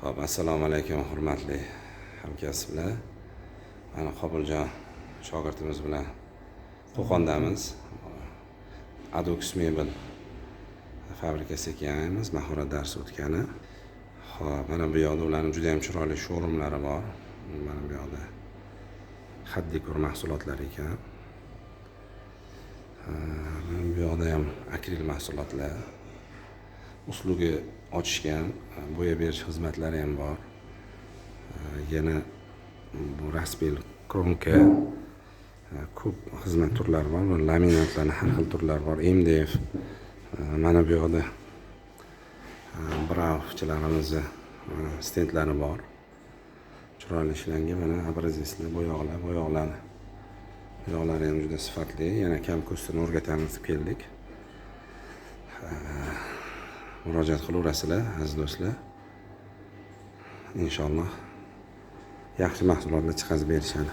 Ho'p, assalomu alaykum, hurmatli hamkasblar. Mana, Qobiljon shogirdimiz bilan Qo'qondamiz. Adux Mebel fabrikasiga kelganmiz, mahorat darsi o'tgani. Ho'p, mana bu yoqda ularni juda ham chiroyli showroomlari bor. Mana bu yoqda Haddikor mahsulotlari ekan. Mana bu yoqda ham akril mahsulotlar. Услуги ochishgan, bo'yab berish xizmatlari ham bor. Yana bu распил, кромка, ko'p xizmat turlari bor. Bu laminatlarni har xil turlari bor. MDF. Mana bu yoqda Bravchilarimizni stendlari bor. Chiroyli ishlangan, mana образец lar, bo'yoqlar, bo'yoqlarni bo'yoqlari ham juda sifatli. Yana kam ko'stini o'rgatamiz deb keldik. Murojaat qilaverasizlar, aziz do'stlar. Inshaalloh, yaxshi mahsulotlar chiqazib berishadi.